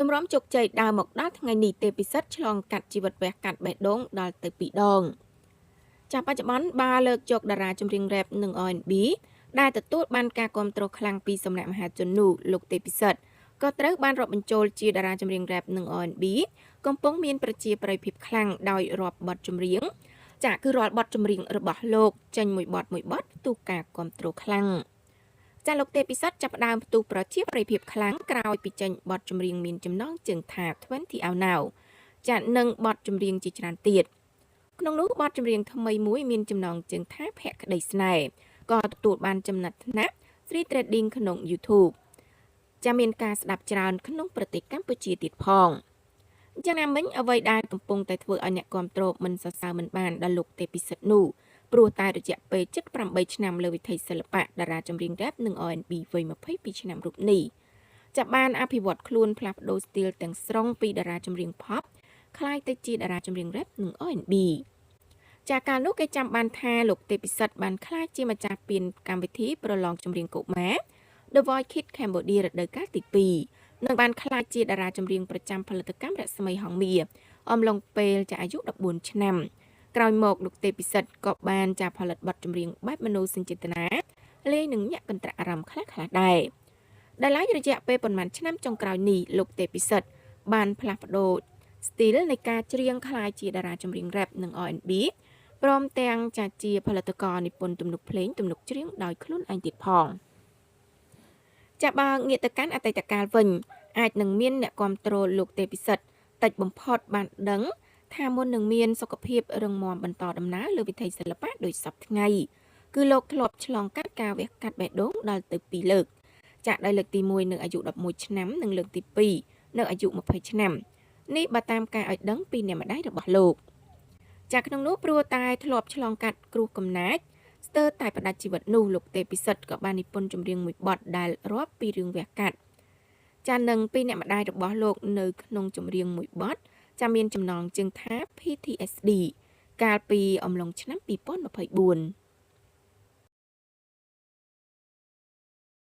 ទម្រាំជោគជ័យដើរមកដល់ថ្ងៃនេះទេពិសិដ្ឋឆ្លងកាត់ជីវិតវះកាត់បេះដូងដល់ទៅ2ដងចាប់បច្ចុប្បន្នបាលើកយកតារាចម្រៀងរ៉េបនិង R&B ដែលទទួលបានការគាំទ្រខ្លាំងពីសំណាក់មហាជននោះលោកទេពិសិដ្ឋក៏ត្រូវបានរាប់បញ្ចូលជាតារាចម្រៀងរ៉េបនិង R&B កំពុងមានប្រជាប្រិយភាពខ្លាំងដោយរាប់បទចម្រៀងចាគឺរាល់បទចម្រៀងរបស់លោកចេញមួយបទមួយបទផ្ទុះការគាំទ្រខ្លាំងចាលោកទេពិសិដ្ឋចាប់ផ្ដើមផ្ទុះប្រជាប្រិយភាពខ្លាំងក្រោយពីចេញបទចម្រៀងមានចំណងជើងថា20 Out Now ចានិងបទចម្រៀងជាច្រើនទៀតក្នុងនោះបទចម្រៀងថ្មីមួយមានចំណងជើងថាភក្តីស្នេហ៍ក៏ទទួលបានចំណាត់ថ្នាក់ Free Trading ក្នុង YouTube ចាមានការស្ដាប់ច្រើនក្នុងប្រទេសកម្ពុជាទៀតផងយ៉ាងណាមិញអ្វីដែលកំពុងតែធ្វើឲ្យអ្នកគាំទ្រមិនសរសើរមិនបានដល់លោកទេពិសិដ្ឋនោះព្រោះតែរយៈពេល78ឆ្នាំលើវិថីសិល្បៈតារាចម្រៀងរ៉េបនិង R&B វ័យ22ឆ្នាំរូបនេះចាប់បានអភិវឌ្ឍខ្លួនផ្លាស់ប្ដូរស្ទីលទាំងស្រុងពីតារាចម្រៀង pop ក្លាយទៅជាតារាចម្រៀងរ៉េបនិង R&B ចាកាលនោះគេចាំបានថាលោកទេពិសិដ្ឋបានក្លាយជាម្ចាស់ពានកម្មវិធីប្រឡងចម្រៀងកុមារ The Voice Kids Cambodia រដូវកាលទី2និងបានក្លាយជាតារាចម្រៀងប្រចាំផលិតកម្មរស្មីហង្សមាសអំឡុងពេលចាអាយុ14ឆ្នាំក្រោយមកលោកទេពិសិដ្ឋក៏បានចាផលិតបទចម្រៀងបែបមនោសញ្ចេតនាលេងនឹងញាក់កន្ត្រាក់អារម្មណ៍ខ្លះៗដែរដែលឡែករយៈពេលប្រមាណឆ្នាំចុងក្រោយនេះលោកទេពិសិដ្ឋបានផ្លាស់ប្ដូរស្ទីលនៃការច្រៀងក្លាយជាតារាចម្រៀងរ៉េបនិង R&B ព្រមទាំងចាជាផលិតករនិពន្ធទំនុកភ្លេងទំនុកច្រៀងដោយខ្លួនឯងទៀតផងចាបើងាកទៅកាន់អតីតកាលវិញអាចនឹងមានអ្នកគាំទ្រលោកទេពិសិដ្ឋតិចបំផុតបានដឹងថាមុននឹងមានសុខភាពរឹងមាំបន្តដំណើរលើវិថីសិល្បៈដោយសពថ្ងៃគឺលោកធ្លាប់ឆ្លងកាត់ការវះកាត់បេះដូងដល់ទៅ2លើកចាក់ដោយលើកទី1នៅអាយុ11ឆ្នាំនិងលើកទី2នៅអាយុ20ឆ្នាំនេះបើតាមការឲ្យដឹងពីអ្នកម្ដាយរបស់លោកចាក់ក្នុងនោះព្រោះតែធ្លាប់ឆ្លងកាត់គ្រោះកំណាចស្ទើរតែផ្ដាច់ជីវិតនោះលោកទេពិសិដ្ឋក៏បាននិពន្ធចម្រៀងមួយបទដែលរាប់ពីរឿងវះកាត់ចានឹងពីអ្នកម្ដាយរបស់លោកនៅក្នុងចម្រៀងមួយបទចាមានចំណងជើងថា PTSD កាលពីអំឡុងឆ្នាំ2024។